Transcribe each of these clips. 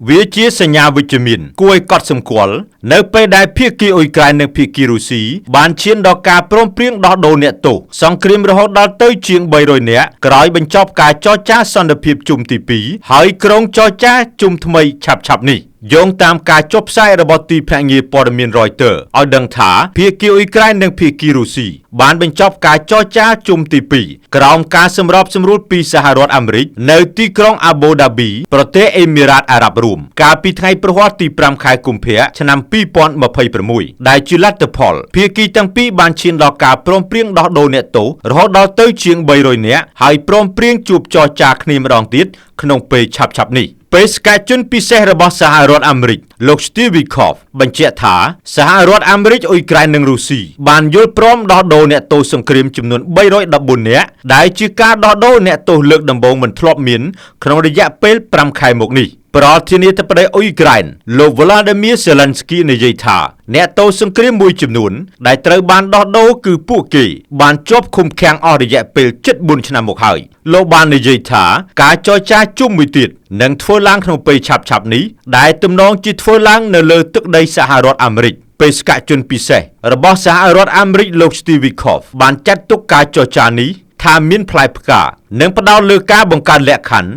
វាជាសញ្ញាវិជ្ជមានគួរឲ្យកត់សម្គាល់នៅពេលដែលភាគីអ៊ុយក្រែននិងភាគីរុស្ស៊ីបានឈានដល់ការព្រមព្រៀងដោះដូរអ្នកទោសសង្គ្រាមរហូតដល់ទៅជាង300នាក់ក្រោយបញ្ចប់ការចរចាសន្តិភាពជុំទី2ហើយក្រុងចរចាជុំថ្មីឆាប់ៗនេះ។យោងតាមការចុះផ្សាយរបស់ទីភ្នាក់ងារព័ត៌មាន Reuters ឲ្យដឹងថាភាគីអ៊ុយក្រែននិងភាគីរុស្ស៊ីបានបញ្ចប់ការចរចាជុំទី2ក្រោមការសម្របសម្រួលពីសហរដ្ឋអាមេរិកនៅទីក្រុងអាបូដាប៊ីប្រទេសអេមីរ៉ាតអារ៉ាប់រួមកាលពីថ្ងៃព្រហស្បតិ៍ទី5ខែកុម្ភៈឆ្នាំ2026ដែលជាលទ្ធផលភាគីទាំងពីរបានឈានដល់ការព្រមព្រៀងដោះដូរអ្នកទោសរហូតដល់ទៅជាង300នាក់ហើយព្រមព្រៀងជួបចរចាគ្នាម្ដងទៀតក្នុងពេលឆាប់ៗនេះ។ បេសកជនពិសេសរបស់សហរដ្ឋអាមេរិកលោក Steve Witkoff បញ្ជាក់ថាសហរដ្ឋអាមេរិកអ៊ុយក្រែននិងរុស្ស៊ីបានយល់ព្រមដោះដូរអ្នកទោសសង្គ្រាមចំនួន314នាក់ដែលជាការដោះដូរអ្នកទោសលើកដំបូងមិនធ្លាប់មានក្នុងរយៈពេល5ខែមកនេះ។ ប្រធានាធិបតីអ៊ុយក្រែនលោក Vladimir Zelensky និយាយថាអ្នកទោសសង្គ្រាមមួយចំនួនដែលត្រូវបានដោះដូរគឺពួកគេបានជាប់ឃុំឃាំងអស់រយៈពេល74ឆ្នាំមកហើយ។ លោកបាននិយាយថាការចរចាជុំមួយទៀតនឹងធ្វើឡើងក្នុងពេលឆាប់ៗនេះដែលទំនងជាធ្វើឡើងនៅលើទឹកដីសហរដ្ឋអាមេរិក។ បេសកជនពិសេសរបស់សហរដ្ឋអាមេរិកលោក Steve Witkoff បានចាត់ទុកការចរចានេះថាមានផ្លែផ្កានិងផ្ដោតលើការបង្កើតលក្ខខណ្ឌ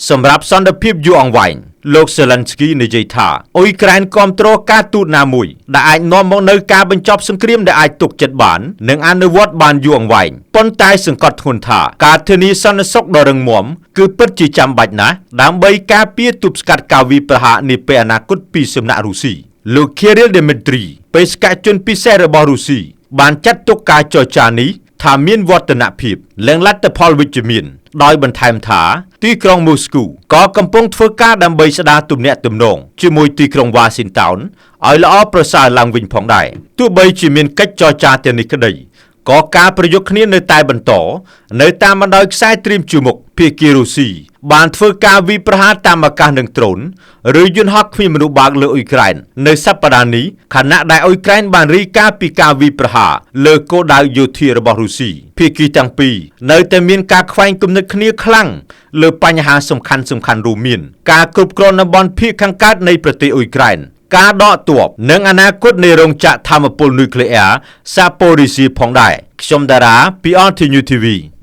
សម្រាប់សន្តិភាពយូរអង្វែង។ លោក Zelensky និយាយថាអ៊ុយក្រែនគាំទ្រការទូតណាមួយដែលអាចនាំមកនូវការបញ្ចប់សង្គ្រាមដែលអាចទុកចិត្តបាននិងអនុវត្តបានយូរអង្វែងប៉ុន្តែសង្កត់ធ្ងន់ថាការធានាសន្តិសុខដ៏រឹងមាំគឺពិតជាចាំបាច់ណាស់ដើម្បីការពារទប់ស្កាត់ការវាយប្រហារនាពេលអនាគតពីសំណាក់រុស្ស៊ី។ លោក Kirill Dmitry បេសកជនពិសេសរបស់រុស្ស៊ីបានចាត់ទុកការចរចានេះថាមានវឌ្ឍនភាពនិងលទ្ធផលវិជ្ជមានដោយបន្ថែមថាទីក្រុងមូស្គូក៏កំពុងធ្វើការដើម្បីស្ដារទំនាក់ទំនងជាមួយទីក្រុងវ៉ាស៊ីនតោនឲ្យល្អប្រសើរឡើងវិញផងដែរ។ ទោះបីជាមានកិច្ចចរចាទាំងនេះក្តីក៏ការប្រយុទ្ធគ្នានៅតែបន្តនៅតាមបណ្ដោយខ្សែត្រៀមជួរមុខ។ ភាគីរុស្ស៊ីបានធ្វើការវាយប្រហារតាមអាកាសនិងដ្រូនឬយន្តហោះគ្មានមនុស្សបើកលើអ៊ុយក្រែននៅសប្តាហ៍នេះខណៈដែលអ៊ុយក្រែនបានរាយការណ៍ពីការវាយប្រហារលើគោលដៅយោធារបស់រុស្ស៊ី។ ភាគីទាំងពីរនៅតែមានការខ្វែងគំនិតគ្នាខ្លាំងលើបញ្ហាសំខាន់សំខាន់រួមមានការគ្រប់គ្រងតំបន់ភាគខាងកើតនៃប្រទេសអ៊ុយក្រែនការដកទ័ពនិងអនាគតនៃរោងចក្រថាមពលនុយក្លេអ៊ែរសាប៉ូរីស៊ីផងដែរ។ ខ្ញុំតារាពី RTU TV។